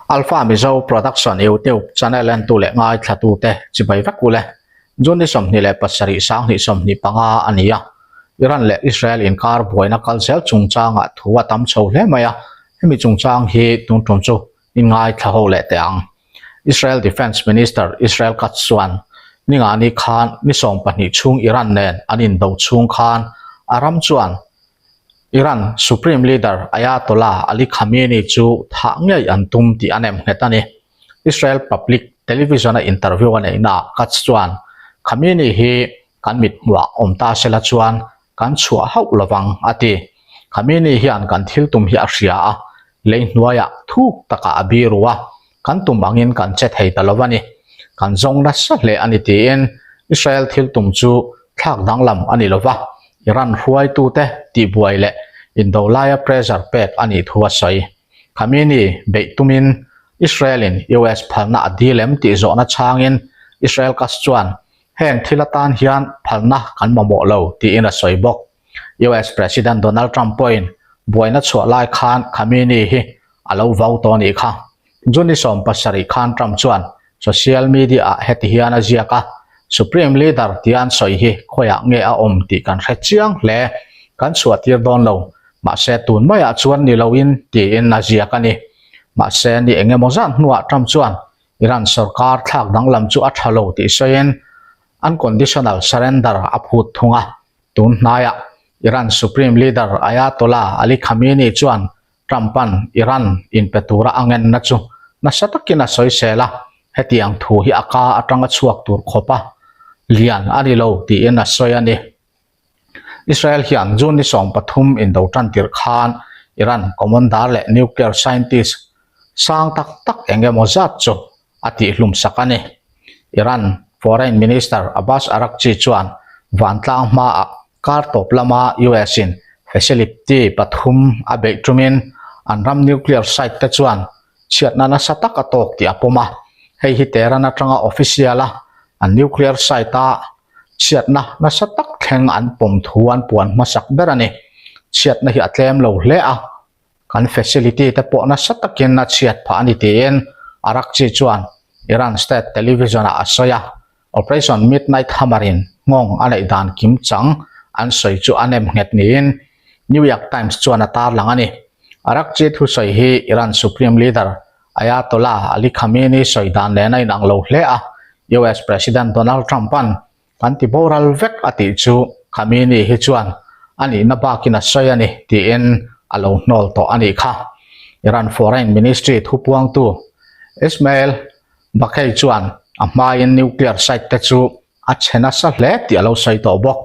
Alpha Mizo Production YouTube channel entu leh ngaithlatute chibai vek ule. June ni 27 2025 a ni a. Iran leh Israel inkar buaina kal zel chungchangah thu a tam chho hle mai a, hemi chungchang hi tun tum chu i ngaithla ho leh teh ang. Israel Defence Minister Israel Katz chuan ningani khan ni 12 chhung Iran nen an indo chhung khan a ram chuan Iran Supreme Leader Ayatollah Ali Khamenei chu thah ngei an tum tih a nem nghet a ni. Israel Public Television-a interview a neihnaah Katz chuan, Khamenei hi kan mit hmuah awm ta sela chuan kan chhuah hauh lovang, a ti. Khamenei hian kan thil tum hi a hria a, lei hnuaiah thuk takah a biru a, kan tum angin kan che thei ta lo a ni. Kan zawng nasa hle a ni tiin Israel thil tum chu thlak danglam a ni lova, Iran hruaitute tihbuai leh indo laia pressure pek a nih thu a sawi. Khamenei beih tumin Israel-in US phalna a dil em tih zawhna chhangin Israel Katz chuan heng thil atan hian phalna kan mamawh lo tiin a sawi bawk. US President Donald Trump pawhin buaina chhuah lai khan Khamenei hi a lo vau tawh a nih kha. June ni 70 khan Trump chuan social media ah heti hian a ziak a, Supreme Leader tia an sawi hi khawiah nge a awm tih kan hre chiang hle, kan chhuah tir dawn lo, mahse tun maiah chuan ni loin tiin a ziak a ni. Mahse ni eng emaw zat hnuah Trump chuan Iran sorkar thlak danglam chu a tha lo tih sawiin unconditional surrender a phut thung a. Tun hnaiah Iran Supreme Leader Ayatollah Ali Khamenei chuan Trump-a'n Iran inpe tura a ngenna chu nasa takin a sawisel a, hetiang thu hi a ka atanga chhuak tur khawpa lian a ni lo tiin a sawi a ni. Israel hian June ni 13 indo tan tirh khan Iran commander leh nuclear scientist sang tak tak eng emaw zat chu a tihhlum sak a ni. Iran Foreign Minister Abbas Araghchi chuan vantlang hmaah kar tawp lama US-in facility pathum a beih tumin an ram nuclear site te chuan chhiatna nasa tak a tawk tih a pawm a. Hei hi Tehran atanga official-a an nuclear site-a chhiatna nasa tak thleng an pawm thu an puan hmasak ber a ni. Chhiatna hi a tlem lo hle a. Kan facility te pawh nasa takin a chhiat phah a ni tiin Araghchi chuan Iran state television ah a sawi a. Operation Midnight Hammer in nghawng a neih dan kim chang an sawi chu a nem nghet niin New York Times chuan a tarlang a ni. Araghchi thusawi hi Iran Supreme Leader Ayatollah Ali Khamenei sawi dan nen a inang lo hle a, US President Donald Trump-a'n Kan ti boral vek a tih chu Khamenei hi chuan a nihna bakin a sawi a ni tiin a lo hnawl tawh a nih kha. Iran Foreign Ministry thupuangtu Esmaeil Baghaei chuan a hmain nuclear site te chu a chhe nasa hle tih a lo sawi tawh bawk.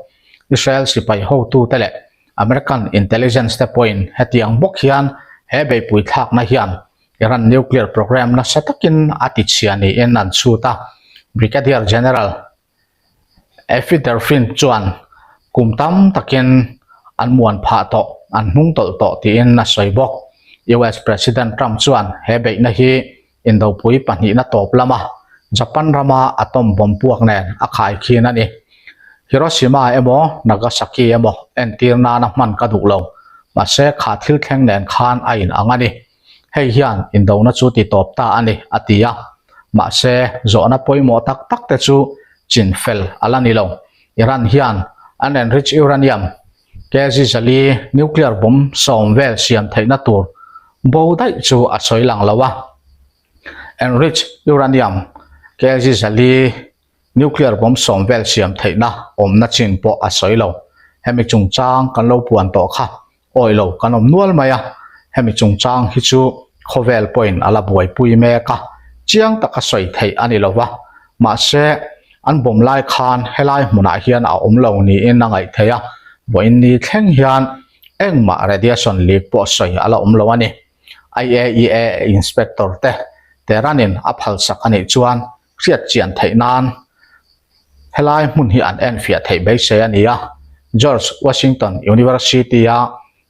Israel sipai hotute leh American intelligence te pawhin hetiang bawk hian he beihpui thlakna hian Iran nuclear program nasa takin a ti chhia niin an chhut a, Brigadier General Effie Derfin chuan kum tam takin an muan phah tawh, an hnung tawlh tawh tiin a sawi bawk. US President Trump chuan he beihna hi indopui pahnihna tawp lama Japan rama atom bomb puak nen a khaikhin a ni. Hiroshima emaw Nagasaki emaw entir nana hman ka duh lo, mahse kha thil thleng nen khan a inang a ni. Hei hian indona chu ti tawp ta a ni, a ti a. Mahse, zawhna pawimawh tak tak te chu chin fel a la ni lo. Iran hian an enriched uranium, kg zali nuclear bomb sawm vel siam theihna tur bo daih chu a sawi lang lo a. Enriched uranium, kg zali nuclear bomb sawm vel siam theihna awmna chin pawh a sawi lo. Hemi chungchang kan lo puan tawh kha Awi lo kan awm nual mai a, hemi chungchang hi chu khawvel pawhin a la buaipui mek a, chiang taka sawi theih a ni lo va, mahse an bawm lai khan helai hmunah hian a awm lo niin a ngaih theih a, vawiin ni thleng hian engmah radiation leak pawh sawi a la awm lo a ni. IAEA inspector te Tehran-in a phalsak a nih chuan hriat chian theih nan helai hmun hi an enfiah theih beisei a ni a. George Washington University-a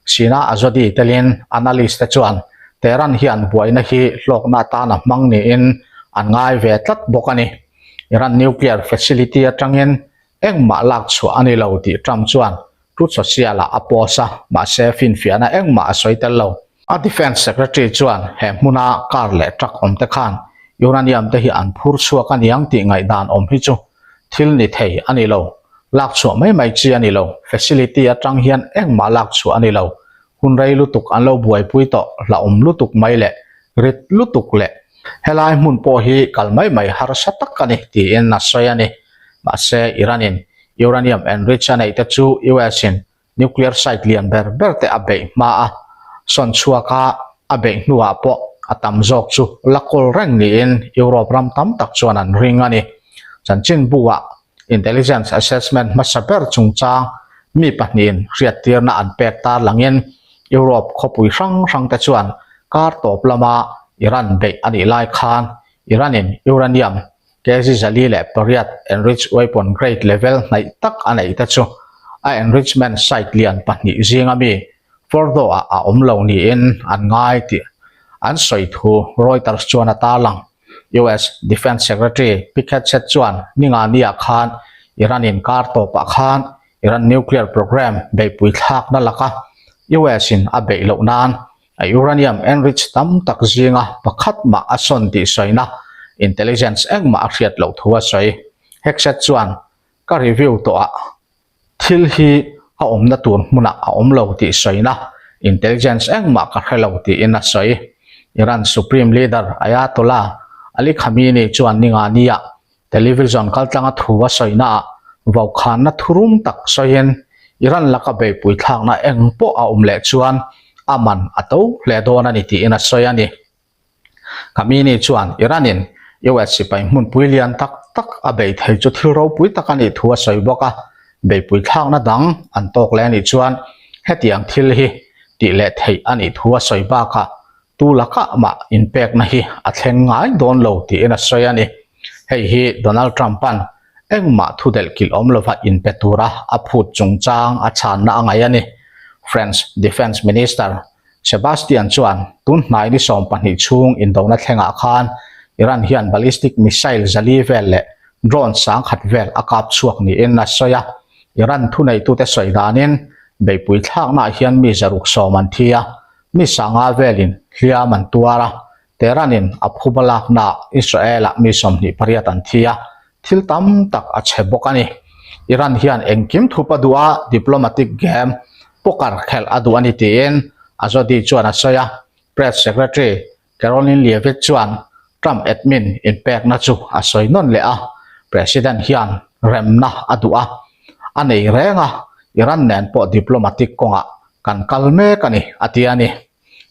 Sina Azadi telin analyst te chuan Tehran hian buaina hi hlawkna atan a hmang niin an ngai ve tlat bawk a ni. Iran nuclear facility atangin engmah lak chhuah a ni lo tih Trump chuan Truth Social-ah a post a, mahse finfiahna engmah a sawi tel lo. A Defence Secretary chuan he hmuna car leh truck awm te khan uranium te hi an phur chhuak a niang tih ngaihdan awm hi chu thil ni thei a ni lo. Lak chhuah mai mai chi a ni lo. Facility atang hian engmah lak chhuah a ni lo. Hun rei lutuk an lo buaipui tawh hlauhawm lutuk mai leh rit lutuk leh helai hmun pawh hi kal mai mai harsa tak a ni tiin a sawi a ni. Mahse Iran-in uranium enrich a neih te chu US-in Nuclear site lian ber ber te a beih hma a, sawn chhuak a a beih hnuah pawh a tam zawk chu la kawl reng niin Europe ram tam tak chuan an ring a ni. Chanchinbu-ah intelligence assessment hmasa ber chungchang mi pahnihin hriattirna an pek tar langin Europe khawpui hrang hrang te chuan kar tawp lama Iran beih a nih lai khan Iran-in uranium Kg 408 enriched weapon grade level hnaih tak a neih te chu a enrichment site lian pahnih zinga mi Fordow-ah a awm lo niin an ngai tih an sawi thu Reuters chuan a tarlang. US Defence Secretary Pete Hegseth chuan Ningani-ah khan Iran inkar tawpah khan Iran nuclear program beihpui thlakna laka US-in a beih loh nan A uranium enrich tam tak zinga pakhat mah a sawn tih sawina intelligence engmah a hriat loh thu a sawi. Hegseth chuan, Ka review tawhah thil hi a awmna tur hmunah a awm lo tih sawina intelligence engmah ka hre lo tiin a sawi. Iran Supreme Leader Ayatollah Ali Khamenei chuan Ningani-ah Television kaltlanga thu a sawinaah vaukhanna thurum tak sawiin Iran laka beihpui thlakna eng pawh a awm leh chuan a man a to hle dawn a ni tiin a sawi a ni. Khamenei chuan Iran-in US sipai hmunpui lian tak tak a bei thei chu thil ropui tak a nih thu a sawi bawk a, beihpui thlakna dang an tawk leh a nih chuan hetiang thil hi tih leh theih a nih thu a sawi bakah Tu lakah mah inpekna hi a thleng ngai dawn lo tiin a sawi a ni. Hei hi Donald Trump-a'n engmah thu delhkilh awm lova inpe tura a phut chungchang a chhanna a ngaih a ni. French Defence Minister Sebastien chuan tun hnai ni 12 chhung indona thlengah khan Iran hian ballistic missile 400 vel leh drone 10,000 vel a kap chhuak niin a sawi a. Iran thuneitute sawi danin beihpui thlaknaah hian mi 610 an thi a, Mi sanga velin hliam an tuar a, Tehran-in a phuba laknaah Israel-ah mi 28 an thi a, thil tam tak a chhe bawk a ni. Iran hian engkim thup a duh a, diplomatic game, poker khelh a duh a ni tiin Azodi chuan a sawi a, Press Secretary Karoline Leavitt chuan Trump admin inpekna chu a sawi nawn leh a, President hian remna a duh a, a nei reng a, Iran nen pawh diplomatic kawngah kan kal mek a ni, a ti a ni.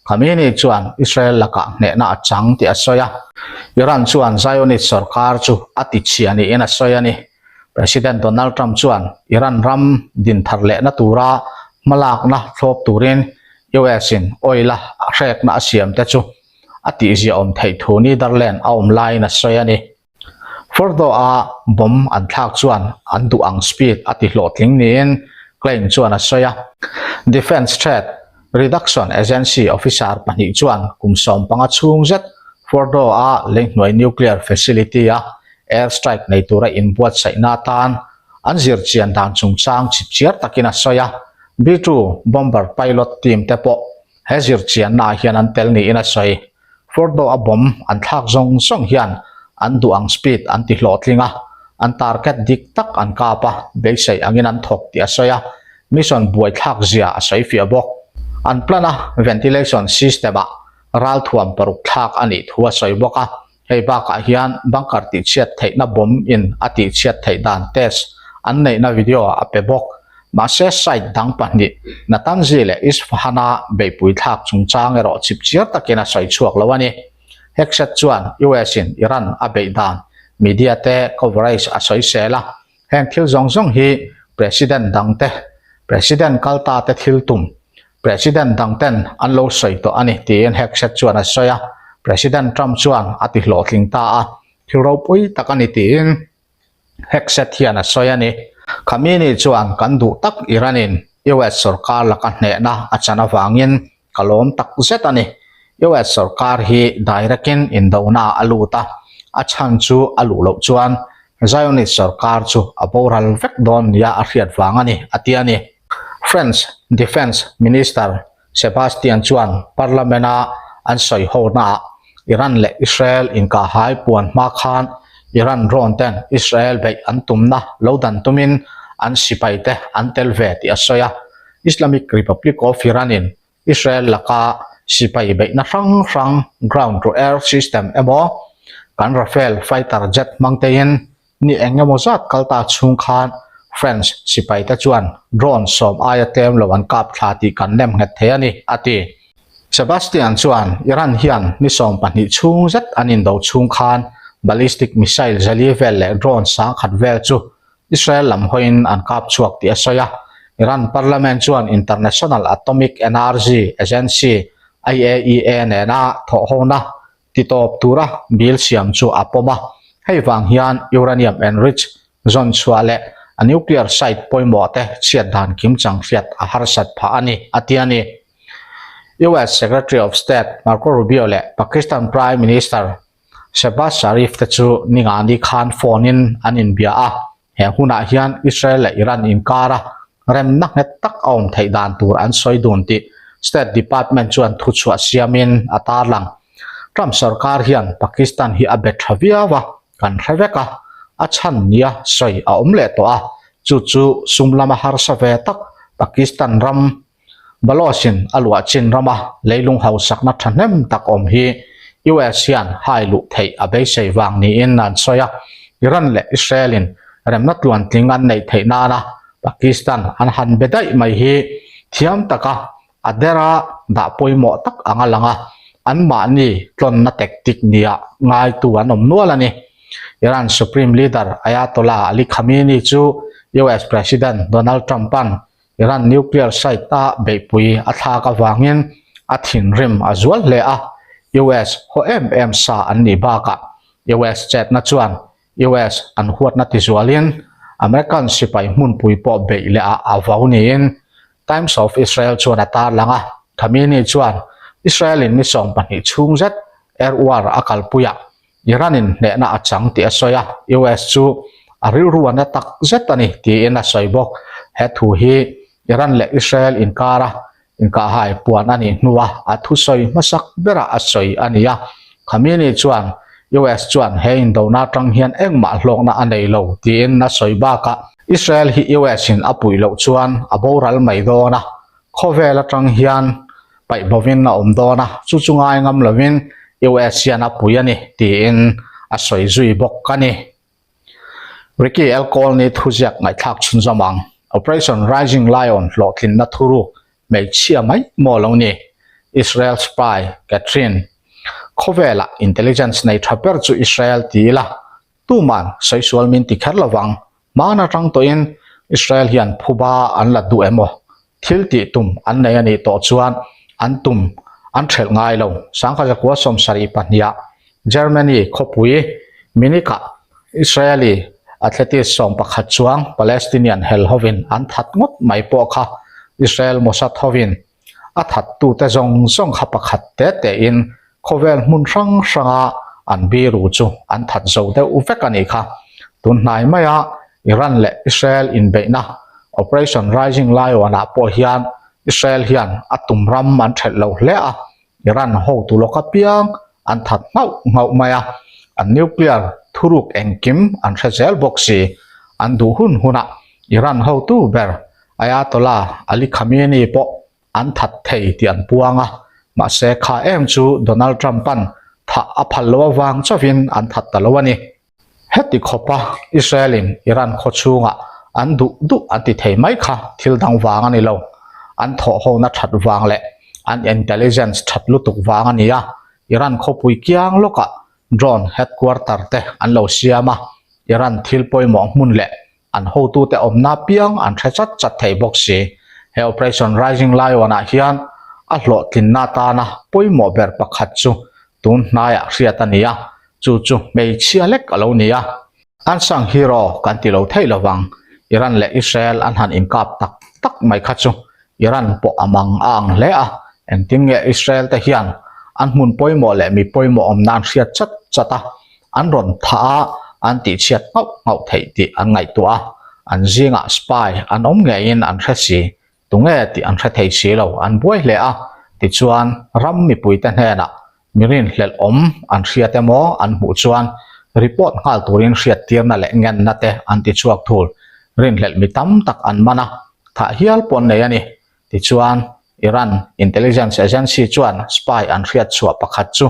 Khamenei chuan Israel lakah hnehna a chang tih a sawi a, Iran chuan Zionist sorkar chu a ti chhia niin a sawi a ni. President Donald Trump chuan Iran ram din thar lehna tura hmalakna thlawp turin US-in oil-a hrekna a siam te chu a tihziahawm theih thu Netherlands a awm laiin a sawi a ni. Fordow-a bomb an thlak chuan an duh ang speed a ti hlawhtling niin Klein chuan a sawi a. Defence Threat Reduction Agency officer pahnih chuan kum 15 chhung zet Fordow-a leihnuai nuclear facility-a air strike nei tura inbuatsaihna atan an zirchian dan chungchang chipchiar takin a sawi a. B-2 bomber pilot team te pawh he zirchiannaah hian an tel niin a sawi. Fordow a bomb an thlak zawng zawng hian an duh ang speed an ti hlawhtling a, an target dik tak an kap a, beisei angin an thawk tih a sawi a, mission buaithlak zia a sawi fiah bawk. An plan a ventilation system ah ralthuam paruk thlak a nih thu a sawi bawk a, Hei bakah hian bunker tihchhiat theihna bomb in a tihchhiat theih dan test an neihna video a pe bawk. Mahse site dang pahnih Natanz leh Isfahan-a beihpui thlak chungchang erawh chipchiar takin a sawi chhuak lo a ni. Hegseth chuan US in Iran a beih dan media te coverage a sawi sel a, heng thil zawng zawng hi President dangte, President kalta te thil tum President dang ten an lo sawi tawh a ni tiin Hegseth chuan a sawi a, President Trump chuan a ti hlawhtling ta a, thil ropui tak a ni tiin Hegseth hian a sawi a ni. Khamenei chuan kan duh tak Iran-in US sorkar laka hnehna a chan avangin ka lawm tak zet a ni. US sorkar hi direct-in indona a lut a, a chhan chu a luh loh chuan Zionist sorkar chu a boral vek dawn nia a hriat vang a ni, a ti a ni. French Defence Minister. Sebastian chuan Parliament-a an sawi honaah Iran leh Israel inkahhai puan hma khan Iran drone ten Israel beih an tumna lo dan tumin an sipaite an tel ve tih a sawi a. Islamic Republic of Iran-in Israel laka sipai beihna hrang hrang ground to air system emaw kan Rafale fighter jet hmang tein ni eng emaw zat kal ta chhung khan French sipaite chuan drone sawm aia tlem lo an kap thla tih kan nem nghet thei a ni, a ti. Sebastian chuan Iran hian ni 12 chhung zet an indo chhung khan ballistic missile zali vel leh drone sangkhat vel chu Israel lam hawiin an kap chhuak tih a sawi a. Iran parliament chuan International Atomic Energy Agency, IAEA, nena thawhhona titawp tura bill siam chu a pawm a, hei vang hian uranium enrich zawn chhuah leh a nuclear site pawimawh te chhiat dan kimchang hriat a harsat phah a ni, a ti a ni. US Secretary of State Marco Rubio leh Pakistan Prime Minister Shehbaz Sharif te chu ningani khan phone in an inbia a, He hunah hian Israel leh Iran inkara remna nghet tak a awm theih dan tur an sawi dun tih State Department chuan thuchhuah siamin a tarlang. Trump sorkar hian Pakistan hi a bet tha viau a, kan hre vek a, a chhan nia sawi a awm leh tawh a, chu chu sum lama harsa ve tak Pakistan ram Baloch-in a luah chin rama leilung hausakna thahnem tak awm hi US hian hai luh theih a beisei vang niin an sawi a, Iran leh Israel-in remna tluantling an neih theih nana Pakistan an han be daih mai hi thiam taka a dera dah pawimawh tak anga lang a, anmahni tlawnna tactic nia ngaitu an awm nual a ni. Iran Supreme Leader Ayatollah Ali Khamenei chu US President Donald Trump-a'n Iran nuclear site-a beihpui a thlak avangin a thinrim a zual hle a, US haw em em sa an nih bakah US chetna chuan US an huatna tizualin American sipai hmunpui pawh beih leh ah a vau niin Times of Israel chuan a tarlang a, Khamenei chuan Israel-in ni 12 chhung zet air war a kalpuiah Iran-in hnehna a chang tih a sawi a, US chu a rilru a na tak zet a ni tiin a sawi bawk. He thu hi Iran leh Israel inkara inkahhai puan a nih hnua a thusawi hmasak berah a sawi a ni a. Khamenei chuan US chuan he indona atang hian engmah hlawkna a nei lo tiin a sawi bakah Israel hi US-in a puih loh chuan a boral mai dawn a, khawvel atang hian paih bovin a awm dawn a, chu chu ngai ngam lovin US hian a pui a ni tiin a sawi zui bawk a ni. Ricky Elkolni thuziak ngaihthlak chhunzawm ang, Operation Rising Lion hlawhtlinna thuruk hmeichhia mai maw lo ni? Israel spy Catherine Khawvelah intelligence nei tha ber chu Israel ti ila, tuman sawi sual min ti kher lovang, hman atang tawhin Israel hian phuba an la duh emaw Thil tih tum an nei a nih tawh chuan an tum an ṭhelh ngai lo. Sangkhaza 72-ah Germany khawpui Munich-ah Israeli athletes 11 chuang Palestinian hel hovin an that ngawt mai pawh kha Israel Mossad hovin a thattute zawng zawng kha pakhat te tein Khawvel hmun hrang hranga an biru chu an that zo deuh vek a nih kha. Tun hnai maia Iran leh Israel inbeihna Operation Rising Lion-ah pawh hian Israel hian a tum ram an ṭhelh lo hle a, Iran hotu lawk apiang an that nghauh nghauh mai a, an nuclear thuruk engkim an hre zel bawk si. An duh hun hunah Iran hotu ber Ayatollah Ali Khamenei pawh an that thei tih an puang a, mahse kha em chu Donald Trump-a'n thah a phal lo avang chauhin an that ta lo a ni. Heti khawpa Israel-in Iran khaw chhungah an duh duh an ti thei mai kha thil dang vang a ni lo, an thawhhona that vang leh an intelligence that lutuk vang a ni a, Iran khawpui kiang lawkah drone headquarter te an lo siam a, Iran thil pawimawh hmun leh An hotute awmna piang an hre chat chat thei bawk si. He Operation Rising Lion-ah hian a hlawhtlinna atana pawimawh ber pakhat chu tun hnaiah hriat a ni a, chu chu hmeichhia lek a lo ni a. Unsung hero kan ti lo theih lovang, Iran leh Israel an han inkap tak tak mai kha chu Iran pawh a mang a ang hle a, engtin nge Israel te hian an hmun pawimawh leh mi pawimawh awmna an hriat chat chat a, an rawn thah a, an tihchhiat nghauh nghauh theih tih an ngaihtuah a, an zingah spy an awm ngeiin an hre si, tunge tih an hre thei si lo, an buai hle a. Tichuan, ram mipuite hnenah mi rinhlelh awm an hriat emaw an hmuh chuan report nghal turin hriattirna leh ngenna te an ti chhuak thul. Rinhlelh mi tam tak an man a, thah hial pawh an nei a ni. Tichuan, Iran intelligence agency chuan spy an hriat chhuah pakhat chu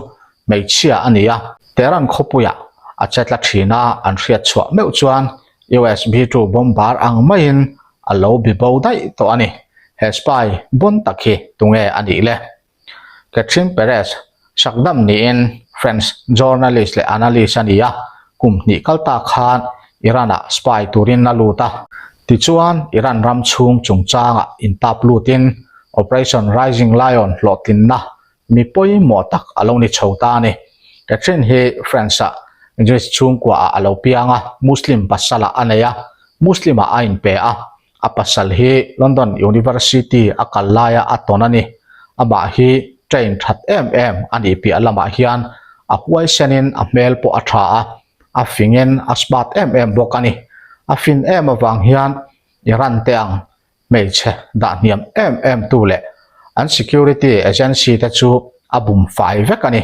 hmeichhia a ni a, Tehran khawpuiah a che tla thin a, an hriat chhuah meuh chuan US B-2 bomber ang maiin a lo bi bo daih tawh a ni. He spy bon tak hi tunge a nih le? Catherine Perez, Sakdam niin French journalist leh analyst a ni a, kum hnih kal ta khan Iran-ah spy turin a lut a. Tichuan, Iran ram chhung chungchangah intap lutin Operation Rising Lion hlawhtlinna mi pawimawh tak a lo ni chho ta a ni. Catherine hi France-ah Jewish chhungkuaah a lo piang a, Muslim pasalah a nei a, Muslim-ah a inpe a. A pasal hi London University a kal laia a tawn a ni. Amah hi train that em em a nih piah lamah hian a huaisenin a hmel pawh a tha a, a fingin a smart em em bawk a ni. A fin em avang hian Iran te ang hmeichhe dah hniam em em tu leh an security agency te chu a bum fai vek a ni.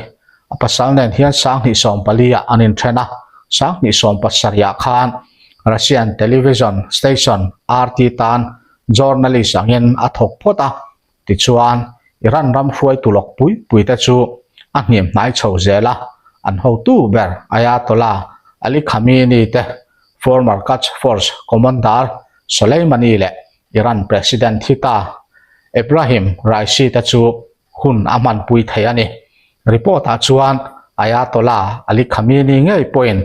A pasal nen hian 2014 ah an inthen a, 2017 ah khan Russian television station RT tan journalist angin a thawk phawt a, tichuan Iran ram hruaitu lawk pui pui te chu a hniam hnai chho zel a, an hotu ber Ayatollah Ali Khamenei te former Quds Force commander Soleimani leh Iran President thi ta Ebrahim Raisi te chu hun a hmanpui thei a ni. Report-ah chuan Ayatollah Ali Khamenei ngei pawhin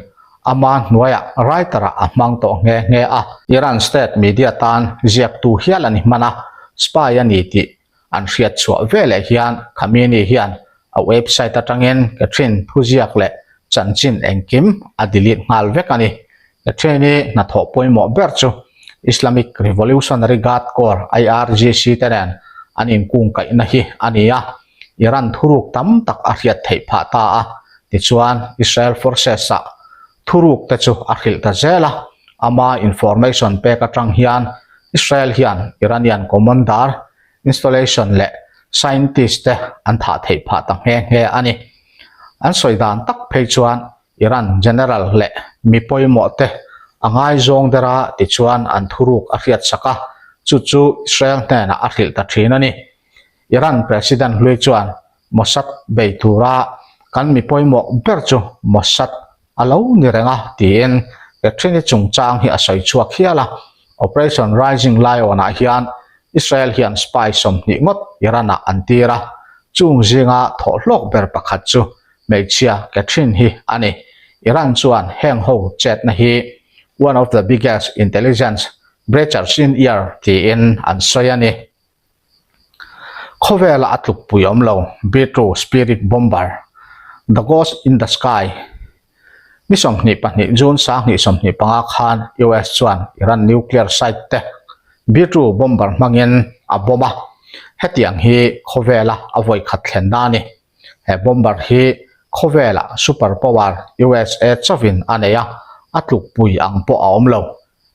ama hnuaiah writer-ah a hmang tawh nghe nghe a. Iran state media tan ziaktu hial a ni hman a, spy a ni tih an hriat chhuah veleh hian Khamenei hian a website atangin Catherine thuziak leh chanchin engkim a delete nghal vek a ni. Catherine-i hnathawh pawimawh ber chu Islamic Revolutionary Guard Corps, IRGC, te nen an inkungkaihna hi a ni a, Iran thuruk tam tak a hriat theih phah ta a, tichuan Israel forces-ah thuruk te chu a hrilh ta zel a, ama information pek atang hian Israel hian Iranian commander, installation leh scientist te an thah theih phah ta nghe nghe a ni. An sawi dan tak phei chuan Iran general leh mi pawimawh te a ngaizawng der a tichuan an thuruk a hriat sak a, chu chu Israel hnenah a hrilh ta thin a ni. Iran President hlui chuan Mossad bei tura kan mi pawimawh ber chu Mossad a lo ni reng a tiin Catherine-i chungchang hi a sawi chhuak hial a. Operation Rising Lion-ah hian Israel hian spy 20 ngawt Iran-ah an tir a, chung zinga thawhhlawk ber pakhat chu hmeichhia Catherine hi a ni. Iran chuan heng ho chetna hi one of the biggest intelligence breaches in year tiin an sawi a ni. Khawvela a tlukpui awm lo, B-2 Spirit Bomber, The Ghost in the Sky, Ni 22 June 2025 khan US chuan Iran nuclear site te B-2 bomber hmangin a bomb a, hetiang hi khawvela a vawikhat thlen na a ni. He bomber hi khawvela super power USA chauhin a nei a, a tlukpui ang pawh a awm lo.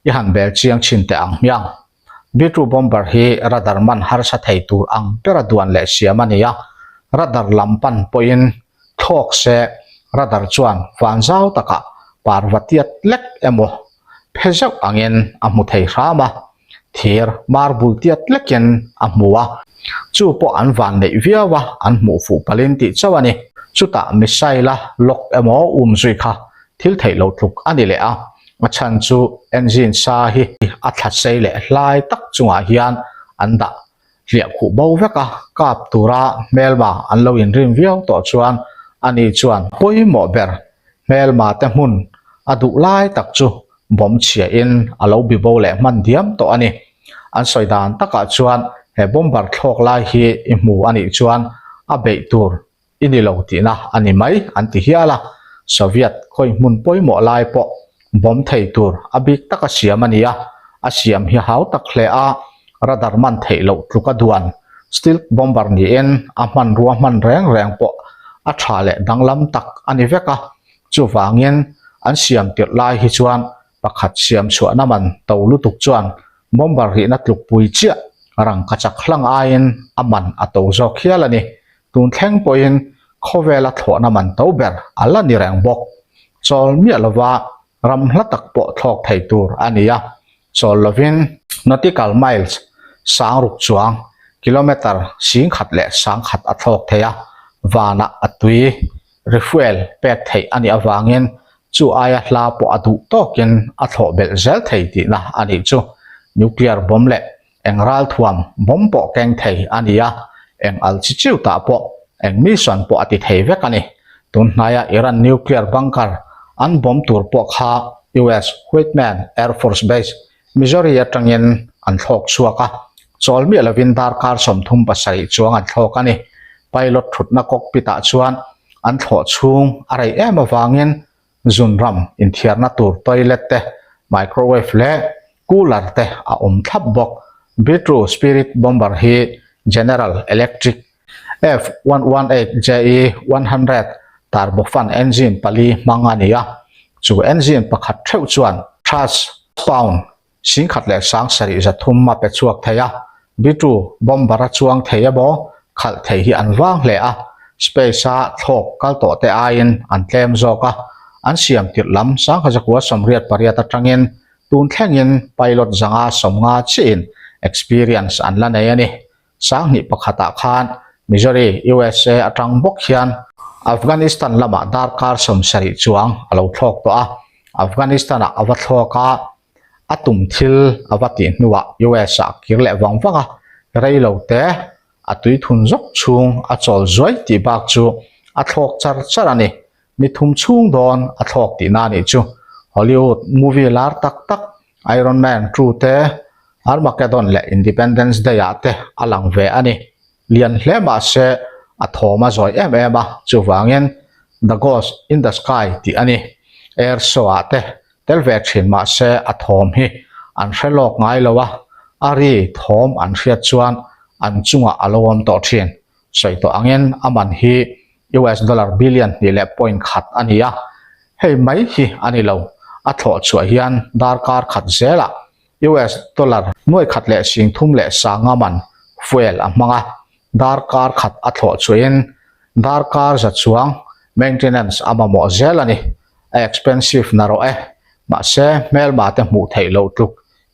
I han bel chiang chhin teh ang hmiang. B-2 bomber hi radar man harsa thei tur ang bera duan leh siam a ni a, radar lam pan pawhin thlawk se radar chuan van zau takah parva tiat lek emaw phe zeuh angin a hmu thei hram a, thir marble tiat lekin a hmu a, chu pawh an van neih viau a, an hmuh fuh palin tih chauh a ni. Chutah missile a lock emaw um zui kha thil theih loh tluk a ni leh a, a chhan chu engine sa hi a thla sei leh hlai tak chungah hian an dah hliah khuh bo vek a, kap tura hmelma an lo inrim viau tawh chuan ani chuan pawimawh ber hmelma te hmun a duh lai tak chu bawm chhia in a lo bi bo leh hman diam tawh a ni. An sawi dan takah chuan he bomber thlawk lai hi i hmu a nih chuan a beih tur I ni lo tihna a ni mai an ti hial a, Soviet khawi hmun pawimawh lai pawh bawm thei tur a bik taka siam a ni a, a siam hi hau tak hle a, radar man theih loh tluka duan stealth bomber niin a hmanrua hman reng reng pawh a tha leh danglam tak a ni vek a, chuvangin an siam tirh lai hi chuan pakhat siam chhuahna man to lutuk chuan bomber rihna tlukpui chiah. Rangkachak hlang aiin a man a to zawk hial a ni. Tun thleng pawhin khawvela thlawhna man to ber a la ni reng bawk. Chawl miah lova ram hla tak pawh thlawk thei tur a ni a, chawl lovin nautical miles sang ruk chuang kilometre 10,000 leh 10,000 a thlawk thei a, vanah a tui refuel pek theih a nih avangin chu aia hla pawh a duh tawkin a thlawh belh zel thei tihna a nih chu. Nuclear bomb leh eng ralthuam bomb pawh keng thei a ni a, eng al chi chiu tah pawh eng mission pawh a ti thei vek a ni. Tun hnaia Iran nuclear bunker an bomb tur pawh kha US Whiteman Air Force Base, Missouri atangin an thlawk chhuak a, chawl miah lovin darkar 37 chuang an thlawk a ni. Pilot thutna cockpit ah chuan an thlawh chhung a rei em avangin zun ram inthiarna tur toilet te, microwave leh cooler te a awm thlap bawk. B-2 Spirit bomber hi General Electric F118 JE 100 turbofan engine pali hmang a ni a, chu engine pakhat theuh chuan thrust pound 17,300 a pe chhuak thei a, B-2 bomber a chuang thei emaw khalh thei hi an vang hle a, space-a thlawk kal tawh te aiin an tlem zawk a, an siam tirh lam 1988 atangin tun thlengin pilot zanga 50 chiin experience an la nei a ni. 2001 ah khan Missouri, USA atang bawk hian Afghanistan lamah darkar 70 chuang a lo thlawk tawh a, Afghanistan-ah a va thlawk a, a tum thil a va tih hnuah US ah kir leh vang vang a, rei lo te a tui thun zawk chhung a chawl zuai tih bak chu a thlawk char char a ni. Ni thum chhung dawn a thlawk tihna a nih chu. Hollywood movie lar tak tak Iron Man 2 te, Armageddon leh Independence Day ah te a lang ve a ni. Lian hle mah se a thawm a zawi em em a, chuvangin The Ghost in the Sky tih a ni. Air show ah te tel ve thin mah se a thawm hi an hre lawk ngai lo a, a ri thawm an hriat chuan an chungah a lo awm tawh thin. Sawi tawh angin a man hi US dollar billion hnih leh point khat a ni a, hei mai hi a ni lo, a thlawh chhuah hian darkar khat zelah US dollar nuai khat leh 30 leh sanga man fuel a hmang a, darkar khat a thlawh chhuahin darkar za chuang maintenance a mamawh zel a ni. A expensive na rawh e, mahse hmelma te hmuh theih loh tluk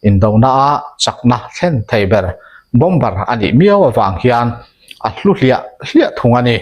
indona a chakna thlen thei ber bomber a nih miau avang hian a hlu hliah hliah thung a ni.